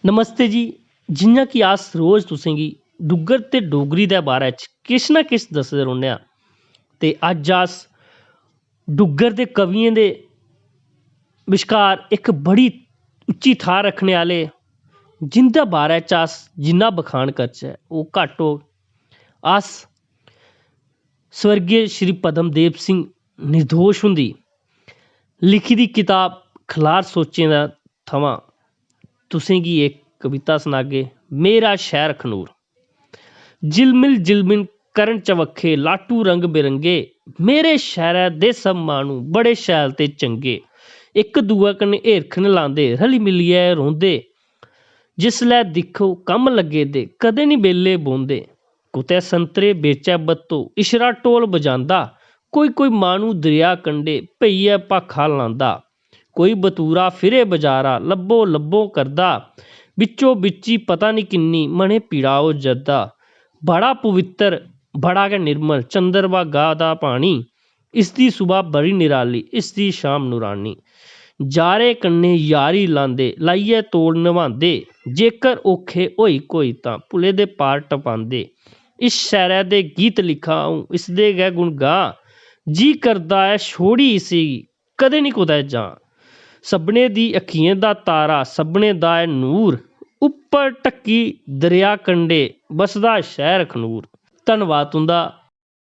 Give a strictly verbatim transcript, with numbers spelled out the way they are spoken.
नमस्ते जी। जि'यां कि अस रोज तुसेंगी डुग्गर ते डोगरी दे बारे च किश ना किश दसदे रौह्ने आं, ते अज्ज अस डुग्गर दे कवियें दे विश्कार इक बड़ी उच्ची थाह्र रक्खने आह्ले, जिं'दे बारे च अस जिन्ना बखान करचै, ओह् घट्ट होग। अस स्वर्गीय श्री पद्मदेव सिंह निर्दोश हुंदी लिखी दी कताब खलार सोचें दा थमां तुसेंगी इक कविता सनागे, मेरा शैह्र अखनूर। झिलमिल झिलमिल करन चबक्खे, लाटू रंग बिरंगे। मेरे शैह्रै दे सब माह्नू बड़े शैल ते चंगे। इक दूए कन्नै हिरख न लांदे, रली मिलियै रौंह्दे। जिसलै दिक्खो कम्म लग्गे दे, कदें निं बेह्ल्ले बौंह्दे। कुतै संतरे बेचै बत्तो, इशरा ढोल बजांदा। कोई कोई माह्नू दरेआ कंढे, पेइयै भाखा लांदा। कोई बतूरा फिरे बजारा, लब्बो लब्बो करदा। बिच्चो बिच्ची पता निं किन्नी, मनै पीड़ा ओह् जरदा। बड़ा पवित्तर, बड़ा गै निर्मल, चंद्रमा गा दा पानी। इसदी सुबह बड़ी निराली, इसदी शाम नूरानी। यारें कन्नै यारी लांदे, लाइयै तोड़ नभांदे। जेकर औखे होई कोई तां भुले दे पार टपांदे। इस शैह्रै दे गीत लिखां अ'ऊं, इसदे गै गुण गां। जी करदा ऐ छोड़ी इसी, कदें निं कुतै जां। सभनें दी अक्खियें दा तारा, सभनें दा ऐ नूर। उप्पर ढक्की दरेआ कंढे, बसदा शैह्र अखनूर। धन्नवाद तुं'दा।